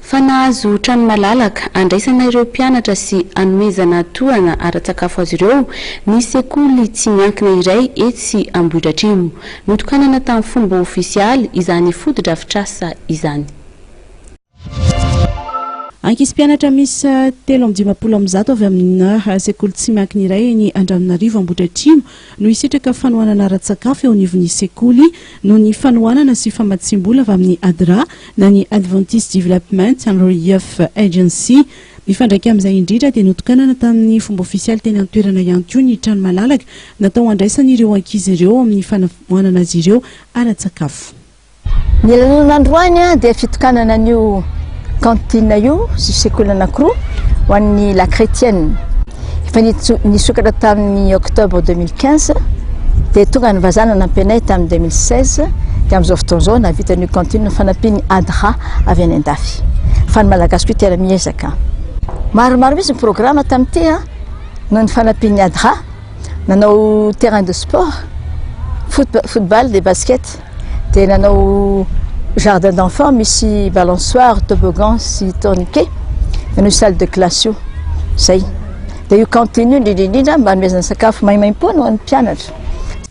Fa nahazo trano malalaka andraisana ireo mpianatra sy anomezana tohana ara-tsakafo azy ireo ny sekoly tsy miankina iray etsy Ambohidratrimo. Notokanana tamin'ny fomba ofisialy izany fotodrafitrasa izany. Ankizy mpianatra miisa 153 avy amina sekoly tsy miankina iray eny Andranonarivo Ambohidratrimo no hisitraka fanohanana ara-tsakafo eo anivon'ny sekoly noho ny fanohanana sy famatsiam-bola avy amin'ny ADRA na ny Adventist Development and Relief Agency. Mifandraika amin'izay indrindra dia notokanana tamin'ny fomba ofisialy teny an-toerana ihany koa ny trano malalaka natao handraisana ireo ankizy ireo amin'ny fanohanana azy ireo ara-tsakafo. Ny lanonana androany dia fitokanana an'io cantine io sy sekoly anankiroa ho an'ny La Chrétienne. Efa nisokatra tamin'ny octobre 2015 dia tonga ny vazaha nanampy anay tamin'ny 2016 dia amin'izao fotoana izao nahavita an'io cantine fanampian'ny ADRA avy any an-dafy. Fa ny Malagasy koa tena miezaka. Maromaro mihitsy ny programme tamin'ity noho ny fanampian'ny ADRA. Nanao terrain de sport, football dia basket. Dia nanao jardin d'enfants misy balançoire, toboggan sy tourniquet. Nanao salle de classe io. Zay. Dia io cantine io indrindra indrindra mba hanomezana sakafo maimaimpoana ho an'ny mpianatra.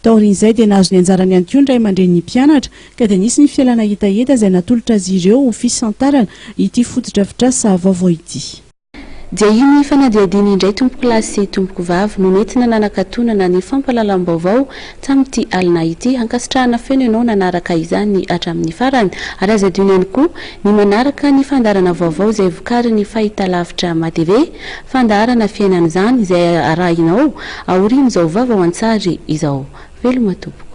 Taorian'izay dia nahazo ny anjarany ihany koa ny ray aman-drenin'ny mpianatra ka dia nisy ny fialana hetaheta izay natolotra azy ireo ho fisantarana ity fotodrafitrasa vaovao ity. Dia iny fanadihadiana indray tompokolahy sy tompokovavy no nentina nanakatonana ny fampahalalam-baovao tamin'ity alina ity. Ankasitrahana feno ianao nanaraka izany hatramin'ny farany ary aza adino ihany koa ny manaraka ny fandaharana vaovao izay vokarin'ny fahitalavitra MATV, fandaharana fiainana izany izay arahinao aorian'izao vaovao an-tsary izao. Veloma tompoko.